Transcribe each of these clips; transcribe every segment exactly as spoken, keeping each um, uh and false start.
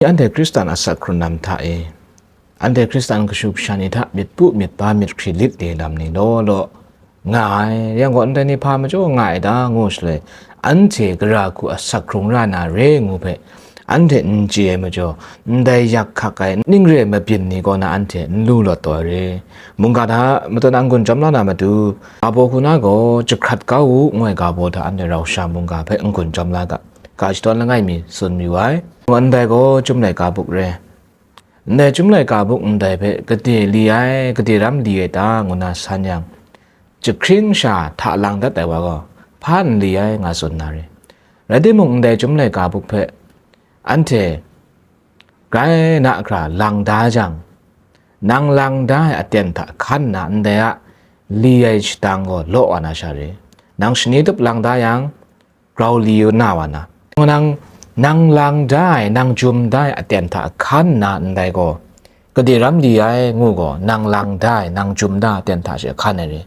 Anhte Hkristan asak hkrun lam hta e, anhte Hkristan kashu kasha ni hta myit pu myit ba myit hkri lit de lam ni law law nga ai, yang gaw ndai ni hpa majaw nga ai da ngu shaloi, anhte gara hku asak hkrung ra na re ngu hpe anhte n chye ai majaw, ndai yak hkak ai ning re mabyin ni kaw na anhte n lu lawt taw ai re. Mungga hta matan n-gun chyawm la na matu, ga baw hku na gaw jahkrat kau u, ngu ai ga baw hta anhte rau sha mungga hpe n-gun chyawm la ga, ga shadawn langai mi tsun mayu ai. Ndai gaw Chyum Laika buk re. Ndai Chyum Laika buk ndai hpe gade li ai, gade ram li ai ta, ngu na san yang, jahkring sha hta lang dat ai wa gaw, hpa n li ai, nga tsun na re. Rai timung, ndai Chyum Laika buk hpe anhte grai na hkra lang da jang, nang lang da ai aten hta hkan nna ndai a li ai shadang gaw law wa na sha re. Nang shani tup lang da yang, grau li na wa na. Nang, nang lang da ai, nang jum da ai aten hta hkan nna ndai gaw, gade ram li ai ngu gaw, nang lang da ai, nang jum da ai aten hta she hkan ai re.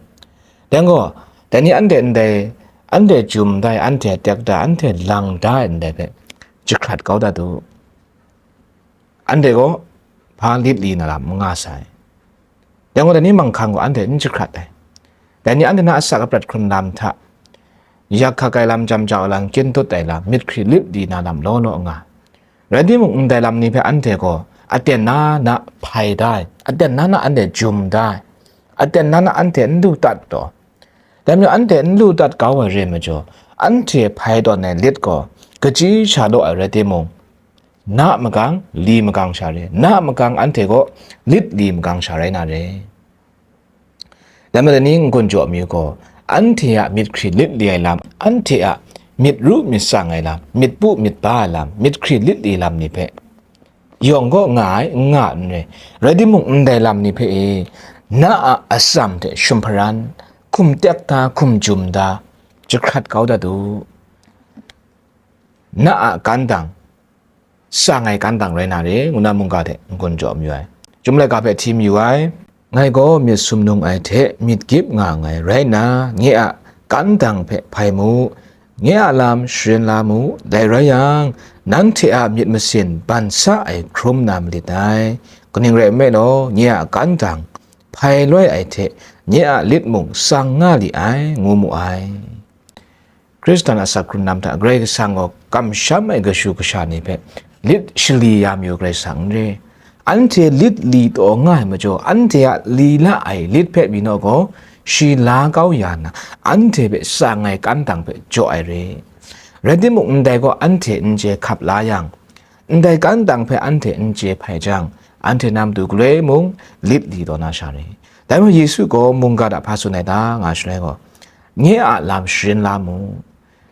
Dai gaw, dai ni anhte ndai, anhte jum da ai, anhte atek da ai, anhte lang da ai ndai hpe jahkrat kau dat u. Anhte gaw hpa lit li na lam n nga sai. Yang gaw, dai ni manghkang gaw anhte n jahkrat ai. Dai ni anhte na asak aprat hkrun lam hta, yak hkak ai lam, jam jau ai lam, kyin dut ai lam, myit hkri lit li na lam law law nga. Rai timung, ndai lam ni hpe anhte gaw aten na na hpai da ai, aten na na anhte jum da ai, aten na na anhte n lu tat taw. Dai majaw, anhte n lu tat kau ai re majaw, anhte hpai tawn ai lit gaw kaji sha law ai rai timung, na magang, li magang sha re, na magang anhte gaw lit li magang sha rai na re. Dai majaw, ni n-gun jaw amyu gaw, anhte a myit hkri lit li ai lam, anhte a myit ru myit tsang ai lam, myit pu myit ba ai lam, myit hkri lit li lam ni hpe yawng gaw nga ai, n nga n re. Rai timung, ndai lam ni hpe e, na a atsam hte shumhparan, hkum tek da, hkum jum da, jahkrat kau dat u. Na a kantang, tsang ai kantang rai na re, ngu na mungga hte n-gun jaw mayu ai. Chyum Laika hpe hti mayu ai. Ngai gaw myit sumnung ai hte myit gyip nga nngai rai nna, nye a kantang hpe hpai mu, nye a lam sharin la mu, dai rai yang, nanhte a myit masin ban sa ai hkrum na malit ai. Kaning rai nme law, nye a kantang hpai loi ai hte, nye a lit mung tsang nga li ai, ngu mu ai. Hkristan asak hkrun lam hta Karai Kasang gaw kamsham ai kashu kasha ni hpe lit shali ya mayu Karai Kasang n re. Anhte lit li taw nga ai majaw, anhte a li la ai lit hpe mi naw gaw, shi la kau ya nna, anhte hpe tsang ai kantang hpe jaw ai re. Rai timung, ndai gaw anhte n chye hkap la yang, ndai kantang hpe anhte n chye hpai jang, anhte na matu galoi mung lit li taw na sha re. Dai majaw Yesu gaw mungga hta hpa tsun ai ta nga shaloi gaw, nye a lam sharin la mu.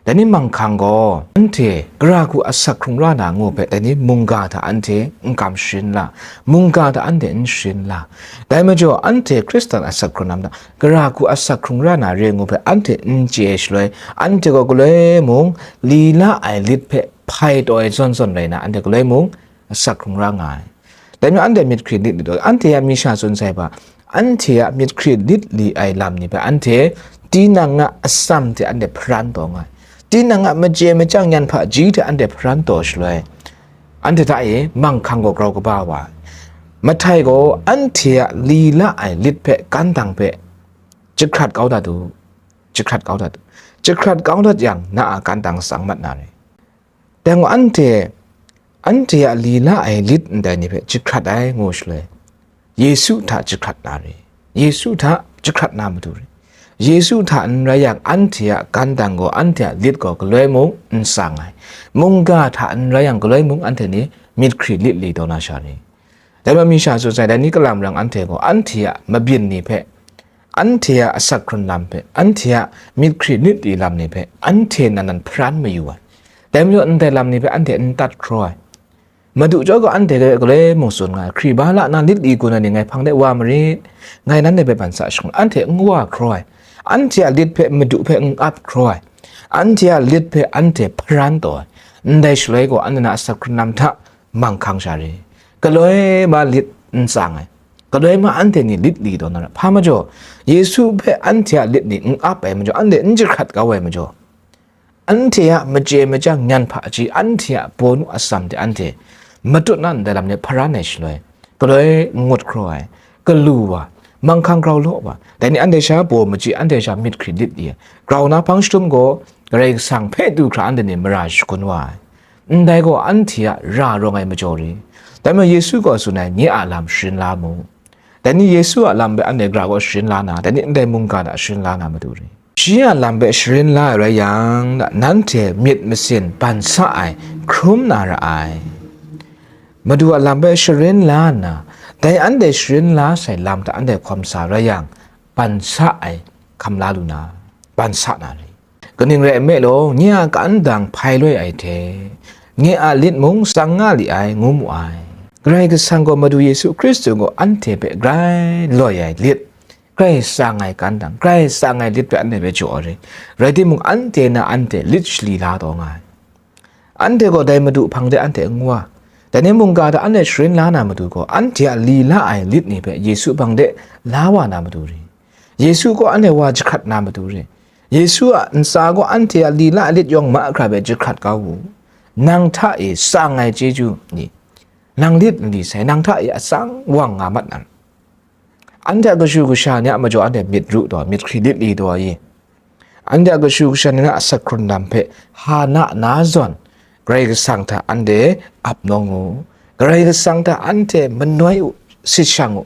Dai ni manghkang gaw, anhte gara hku asak hkrung ra na ngu hpe, dai ni mungga hta anhte n kam sharin la, mungga hta anhte n sharin la. Dai majaw, anhte Hkristan asak hkrun lam hta, gara hku asak hkrung ra na re ngu hpe, anhte n chye ai shaloi, anhte gaw galoi mung li la ai lit hpe hpai taw ai zawn zawn rai na, anhte galoi mung asak hkrung ra nga ai. Dai majaw, anhte myit hkri lit li taw, anhte a mi sha tsun sai hpa, anhte a myit hkri lit li ai lam ni hpe anhte tinang a atsam hte anhte hparan taw nga ai. Tinang a machye machyang nyan hpaji hte anhte hparan taw shaloi, anhte hta e manghkang gaw grau kaba wa ai. Mahtai gaw anhte a li la ai lit hpe, kantang hpe jahkrat kau dat u, jahkrat kau dat u. Jahkrat kau dat yang, na a kantang tsang mat na re. Dai gaw anhte, anhte a li la ai lit ndai ni hpe jahkrat ai ngu shaloi, Yesu hta jahkrat na re, Yesu hta jahkrat na matu re. Yesu hta n rai yang, anhte a kantang gaw anhte a lit gaw galoi mung n tsang ai. Mungga hta n rai yang, galoi mung anhte ni myit hkri lit li taw na sha re. Dai majaw mi sha tsun sai, dai ni kalam rai yang, anhte gaw anhte a mabyin ni hpe, anhte a asak hkrun lam hpe, anhte a myit hkri lit li lam ni hpe, anhte nan nan hparan mayu ai. Dai majaw, ndai lam ni hpe anhte n tat hkraw ai. Madu chyawm gaw anhte hpe galoi mung tsun nga ai, hkriba la na lit li gun ai ni ngai hpang de wa marit, ngai nanhte hpe ban sa shangun, anhte n wa hkraw ai. Anhte a lit hpe Madu hpe n ap hkraw ai. Anhte a lit hpe anhte hparan taw ai. Ndai shaloi gaw, anhte na asak hkrun lam hta manghkang sha re, galoi ma lit n tsang ai, galoi ma anhte ni lit li taw na ra. Hpa majaw, Yesu hpe anhte a lit ni n ap ai majaw, anhte n jahkrat kau ai majaw, anhte a machye machyang nyan hpaji, anhte a bawnu atsam hte anhte matut na ndai lam ni hparan ai shaloi, galoi ngut hkraw ai, galu wa, manghkang grau law wa, dai ni anhte sha baw machyi, anhte sha myit hkri lit li ai, grau na hpang jahtum gaw Karai Kasang hpe du hkra anhte ni mara shagun wa ai. Ndai gaw anhte a ra rawng ai majaw re. Dai majaw Yesu gaw tsun ai, nye a lam sharin la mu. Dai ni Yesu a lam hpe anhte gara gaw sharin la na, dai ni ndai mungga hta sharin la na matu re. Shi a lam hpe sharin la ai rai yang, nanhte myit masin ban sa ai hkrum na ra ai. Madu a lam hpe sharin la nna, dai anhte sharin la sai lam hta anhte hkawm sa rai yang, ban sa ai hkam la lu na, ban sa na re. Kaning rai nme law, nye a kan dang hpai loi ai hte, nye a lit mung tsang nga li ai, ngu mu ai. Karai Kasang gaw Madu Yesu Hkristu gaw anhte hpe grai loi ai lit, grai tsang ai kan dang, grai tsang ai lit hpe anhte hpe jaw ai re. Rai timung, anhte na anhte lit shali la taw nga ai. Anhte gaw dai Madu hpang de anhte n wa. Dai ni mungga hta anhte sharin la na matu gaw, anhte a lila ai lit ni hpe Yesu hpang de la wa na matu re. Yesu gaw anhte wa jahkrat na matu re. Yesu a ntsa gaw anhte a lila ai lit yawng mahkra hpe jahkrat kau u. Nang hta e tsang ai chyeju ni, nang lit n li sai, nang hta e atsang wang nga mat na. Anhte a kashu kasha ni a majaw anhte myit ru taw, myit hkri lit li taw i? Anhte a kashu kasha ni na asak hkrun lam hpe hana na zawn, Karai Kasang hta anhte ap nawng u, Karai Kasang hta anhte manoi u, sit shang u.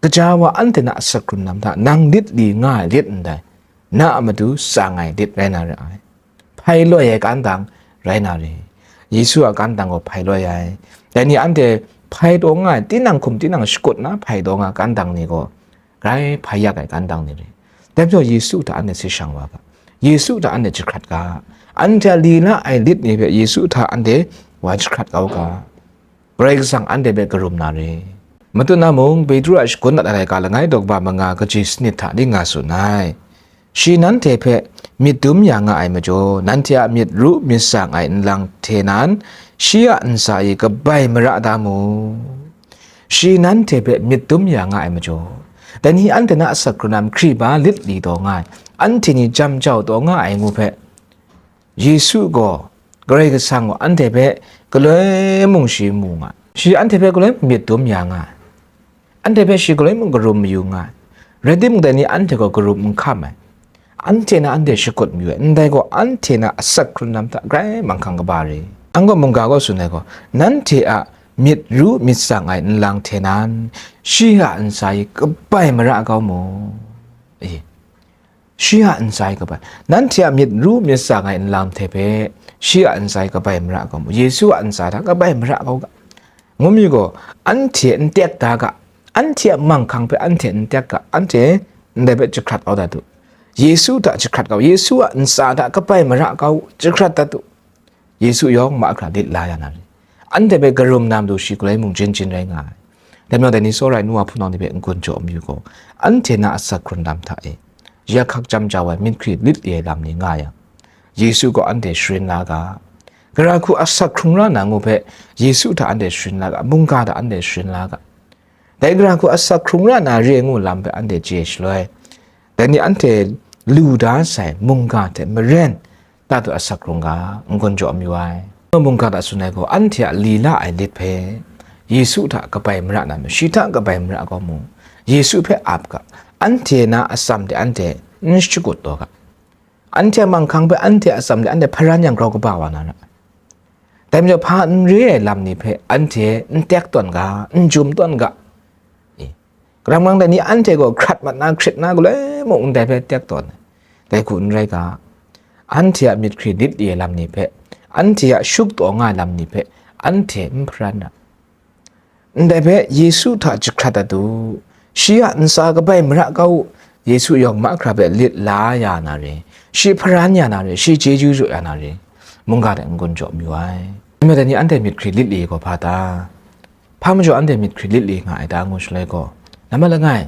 Kaja wa anhte na asak hkrun lam hta nang lit li nga ai lit ndai, na a matu tsang ai lit rai na ra ai. Hpai loi ai kan dang rai na re. Yesu a kan dang gaw hpai loi ai. Dai ni anhte hpai taw nga ai, tinang hkum tinang shakut na hpai taw nga kan dang ni gaw, grai hpai yak ai kan dang ni re. Dai majaw Yesu hta anhte sit shang wa ga. Yesu hta anhte jahkrat ga. Anhte a lila ai lit ni hpe Yesu hta anhte wa jahkrat kau ga. Karai Kasang anhte hpe karum na re. Matut na mung, Petru a shagun dat ai laika langai daw kaba manga kaji sanit hta ning nga tsun ai. Shi nanhte hpe myit dum ya nga ai majaw, nanhte a myit ru myit tsang ai nlang hte nan, shi a ntsa e kabai mara da mu. Shi nanhte hpe myit dum ya nga ai majaw, dai ni anhte na asak hkrun lam hkri ba lit li taw nga ai, anhte ni jam jau taw nga ai ngu hpe, Yesu gaw, Karai Kasang gaw anhte hpe galoi mung shi mu nga ai. Shi anhte hpe galoi myit dum ya nga ai. Anhte hpe shi galoi mung karum mayu nga ai. Rai timung, dai ni anhte gaw karum n hkam ai. Anhte na anhte shakut mayu ai. Ndai gaw, anhte na asak hkrun lam hta grai manghkang kaba re. An gaw mungga gaw tsun ai gaw, nanhte a myit ru myit tsang ai nlang hte nan, shi a ntsa e kabai mara kau mu. E, shi a ntsa e kabai, nanhte a myit ru myit tsang ai nlang hte hpe, shi a ntsa e kabai mara kau mu, Yesu a ntsa hta kabai mara kau ga, ngu mi gaw, anhte n tek da ga, anhte a manghkang hpe anhte n tek ga, anhte ndai hpe jahkrat kau dat u. Yesu hta jahkrat kau, Yesu a ntsa hta kabai mara kau, jahkrat dat u. Yesu yawng mahkra lit la ya na re. Anhte hpe karum na matu shi galoi mung jin jin rai nga ai. Dai majaw, dai ni tsawra ai nu wa hpunau ni hpe n-gun jaw mayu gaw, anhte na asak hkrun lam hta e, ya hkak jam jau ai myit hkri lit li ai lam ni nga yang, Yesu gaw anhte sharin la ga. Gara hku asak hkrung ra na ngu hpe, Yesu hta anhte sharin la ga, mungga hta anhte sharin la ga. Dai gara hku asak hkrung ra na re ngu lam hpe anhte chye shaloi, dai ni anhte lu da sai mungga hte maren, Tatu asak hkrung ga, n-gun jaw mayu ai. Mungga hta tsun ai gaw, anhte a lila ai lit hpe Yesu hta kabai mara na mu, shi hta kabai mara kau mu, Yesu hpe ap ga, anhte na atsam de anhte n shakut taw ga, anhte a manghkang hpe anhte a atsam de anhte hparan yang grau kaba wa na ra. Dai majaw, hpa n re ai lam ni hpe anhte n tek tawn ga, n jum tawn ga. E, kalang kalang dai ni anhte gaw hkrat mat na, hkrit na galoi mung ndai hpe tek tawn ai. Dai hku n rai ga, anhte a myit hkri lit li ai lam ni hpe, anhte a shuk taw nga ai lam ni hpe, anhte n hparan ra. Ndai hpe Yesu hta jahkrat dat u, shi a ntsa kabai mara kau u, Yesu yawng mahkra hpe lit la ya na re, shi hparan ya na re, shi chyeju jaw ya na re, mungga hte n-gun jaw mayu ai. Dai majaw, dai ni anhte myit hkri lit li gaw hpa ta? Hpa majaw anhte myit hkri lit li nga ai ta ngu shaloi gaw, nambat langai,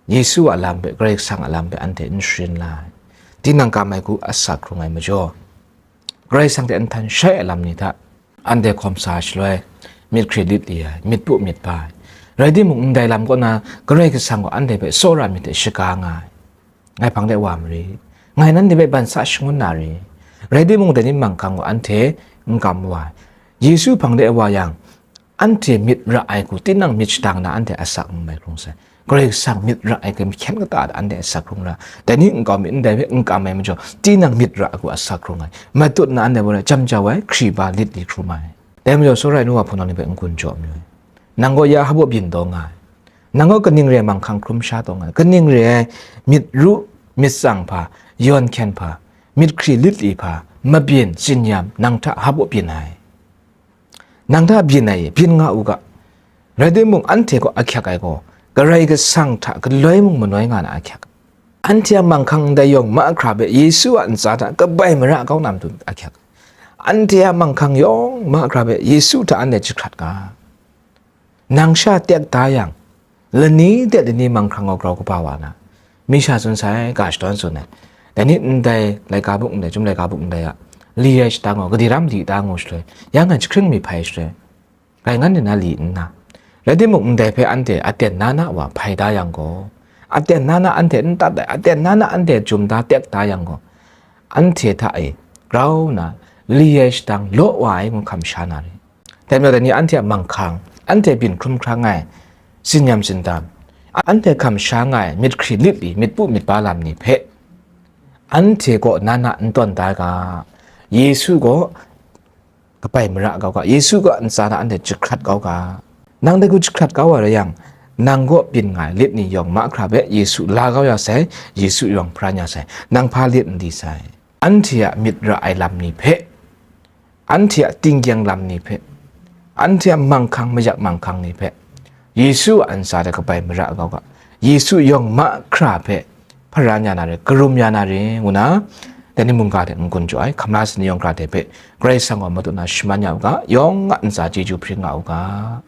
Yesu a lam hpe, Karai Kasang a lam hpe anhte n sharin la ai. Tinang kam ai hku asak hkrung ai majaw, Karai Kasang hte nhtan shai ai lam ni hta anhte hkawm sa shaloi, myit hkri lit li ai, myit pu myit ba ai. Rai timung, ndai lam kaw na Karai Kasang gaw anhte hpe tsawra myit hte shaga nga ai. Ngai hpang de wa marit, ngai nanhte hpe ban sa shangun na re. Rai timung, dai ni manghkang gaw anhte n kam wa ai. Yesu hpang de wa yang, anhte myit ra ai hku, tinang myit shadang na anhte asak n mai hkrung sai. Karai Kasang myit ra ai hku, mahkyen kata da anhte asak hkrung ra. Dai ni nkau mi ndai hpe n kam ai majaw, tinang myit ra ai hku asak hkrung ai. Matut na anhte gaw rai, jam jau ai, hkri ba lit li hkrum ai. Dai majaw, tsawra ai nu wa hpunau ni hpe n-gun jaw mayu ai. Nang gaw ya hpa byin taw nga ai. Nang gaw kaning re ai manghkang hkrum sha taw nga ai. Kaning re ai myit ru, myit tsang hpa, yawn hkyen hpa, myit hkri lit li hpa, mabyin, tsinyam, nang hta hpa byin ai. Nang hta byin ai, byin nga u ga. Rai timung, anhte gaw ahkyak ai gaw, Karai Kasang hta galoi mung manoi nga na ahkyak. Anhte a manghkang ndai yawng mahkra hpe Yesu a ntsa hta kabai mara kau na matu ahkyak. Anhte a manghkang yawng mahkra hpe Yesu hta anhte jahkrat ga. Nang sha tek da yang, lani de lani manghkang gaw grau kaba wa na, mi sha tsun sai, ga shadawn tsun ai. Dai ni ndai laika buk ndai, Chyum laika buk ndai a, li ai shadang gaw, gade ram li ta ngu shaloi, ya ngan jahkring mi hpai shaloi, rai ngan nna li nna, rai timung, ndai hpe anhte aten na na wa hpai da yang gaw, aten na na anhte n tat ai, aten na na anhte jum da tek da yang gaw, anhte hta e grau nna li ai shadang law wa ai ngu hkam sha na re. Dai majaw, dai ni anhte a manghkang, anhte byin hkrum hkrang ai, tsinyam tsindam, anhte hkam sha nga ai myit hkri lit li, myit pu myit ba lam ni hpe, anhte kaw na na n tawn da ga, Yesu gaw kabai mara kau ga, Yesu kaw ntsa na anhte jahkrat kau ga. Nang dai hku jahkrat kau wa rai yang, nang kaw byin nga ai lit ni yawng mahkra hpe Yesu la kau ya sai, Yesu yawng hparan ya sai, nang hpa lit n di sai. Anhte a myit ra ai lam ni hpe, anhte a tinggyeng lam ni hpe, anhte a manghkang mayak manghkang ni hpe, Yesu a ntsa hte kabai mara kau ga, Yesu yawng mahkra hpe hparan ya na re, karum ya na re, ngu na, dai ni mungga hte n-gun jaw ai, hkamla sani yawng hkra hte hpe, Karai Kasang gaw matut na shaman ya u ga, yawng a ntsa chyeju hpring nga u ga.